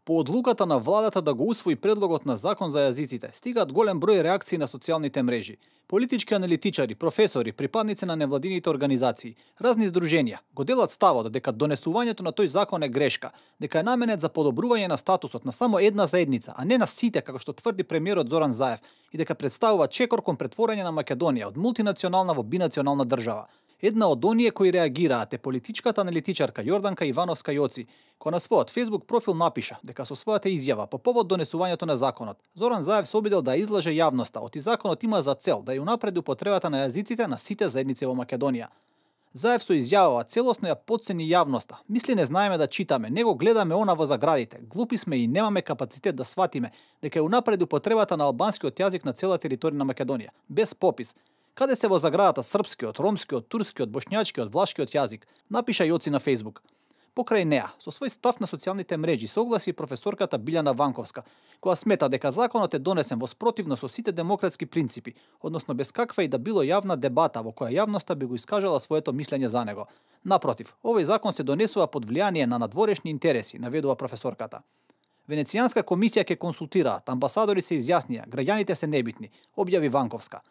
По одлуката на владата да го усвои предлогот на закон за јазиците, стигаат голем број реакции на социјалните мрежи. Политички аналитичари, професори, припадници на невладините организации, разни здруженија го делат ставот дека донесувањето на тој закон е грешка, дека е наменет за подобрување на статусот на само една заедница, а не на сите, како што тврди премиерот Зоран Заев, и дека представува чекор кон претворање на Македонија од мултинационална во бинационална држава. Една од оние кои реагираат е политичката аналитичарка Јорданка Ивановска Јоци, која на својот Facebook профил напиша дека со својата изјава по повод донесувањето на законот, Зоран Заев се обидел да излаже јавноста, оти законот има за цел да ја унапреди употребата на јазиците на сите заедници во Македонија. Заев со изјавава целосно ја потцени јавноста. Мисли не знаеме да читаме, него гледаме она во заградите. Глупи сме и немаме капацитет да сватиме дека ја унапреди употребата на албанскиот јазик на цела територија на Македонија, без попис. Каде се во заградата српскиот, ромскиот, турскиот, бошњачкиот, влашкиот јазик, напиша Јоци на Facebook. Покрај неа, со свој став на социјалните мрежи се огласи и професорката Билјана Ванковска, која смета дека законот е донесен во спротивно со сите демократски принципи, односно без каква и да било јавна дебата во која јавноста би го искажала своето мислење за него. Напротив, овој закон се донесува под влијание на надворешни интереси, наведува професорката. Венецијанска комисија ќе консултираат, амбасадори се изјаснија, граѓаните се небитни, објави Ванковска.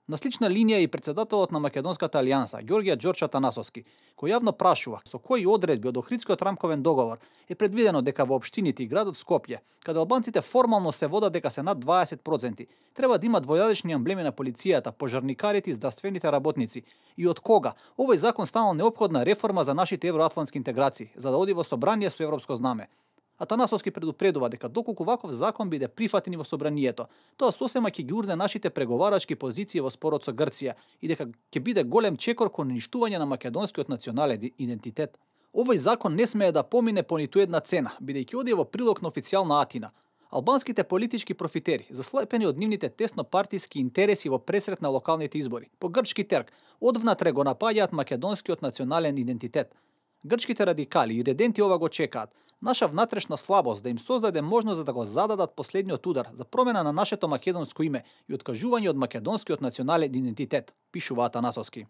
На слична линија и председателот на Македонската алијанса, Ѓорѓе Ѓорче Атанасовски, кој јавно прашува со кои одредби од Охридскиот рамковен договор е предвидено дека во општините и градот Скопје, каде албанците формално се водат дека се над 20%, треба да има двојадични амблеми на полицијата, пожарникарите и здравствените работници, и од кога овој закон станал неопходна реформа за нашите евроатлантски интеграции, за да оди во собрание со европско знаме. Атанасовски предупредува дека доколку ваков закон биде прифатен и во собранието, тоа сосема ќе ги урне нашите преговарачки позиции во спорот со Грција и дека ќе биде голем чекор кон уништување на македонскиот национален идентитет. Овој закон не смее да помине по ниту една цена, бидејќи оди во прилог на официјална Атина. Албанските политички профитери, заслепени од нивните теснопартиски интереси во пресрет на локалните избори, по грчки терк, одвнатре го напаѓаат македонскиот национален идентитет. Грчките радикали и реденти ова го чекаат. Наша внатрешна слабост да им создаде можност да го зададат последниот удар за промена на нашето македонско име и откажување од македонскиот национален идентитет, пишува Атанасовски.